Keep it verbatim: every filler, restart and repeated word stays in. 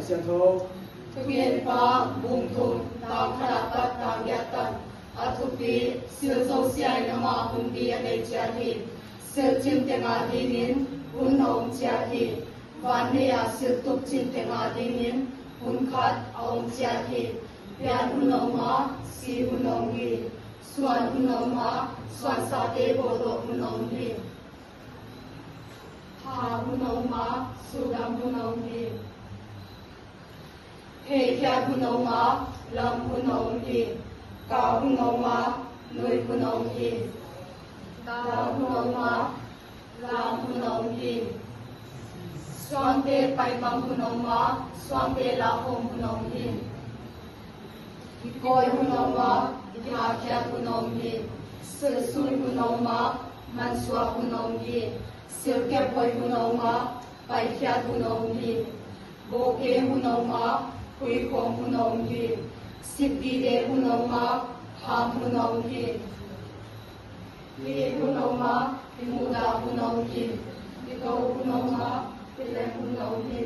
Siento. Tugen pa bungtu ta kala pat ta giatan. Atupi sil so siai nama hun bi a nei tiati. Sil tim tenga dinin hun nong tiati. Van nea sil tup tim tenga dinin hun kat aung tiati. Pian hun nong ma si hun nong hi. Suan hun nong ma suan sa te bodo hun nong hi. Ha hun nong ma sudam hun nong hi. He kia hun nong ma lam hun nong hi. Ka hun nong ma nui hun nong hi. Da hun nong ma lam hun nong hi. Suang te pai bang hun nong ma suang te la hom hun nong hi. Koi hun nong ma kia kia hun nong hi. Sul sul hun nong ma man sua hun nong hi. Sul ke poi hun nong ma pai kia hun nong hi. Boke hun nong ma hui kong hun nong hi. Sip di de hun nong ma ham hun nong hi. Li hun nong ma imuda hun nong hi. Iko hun nong ma pilem hun nong hi.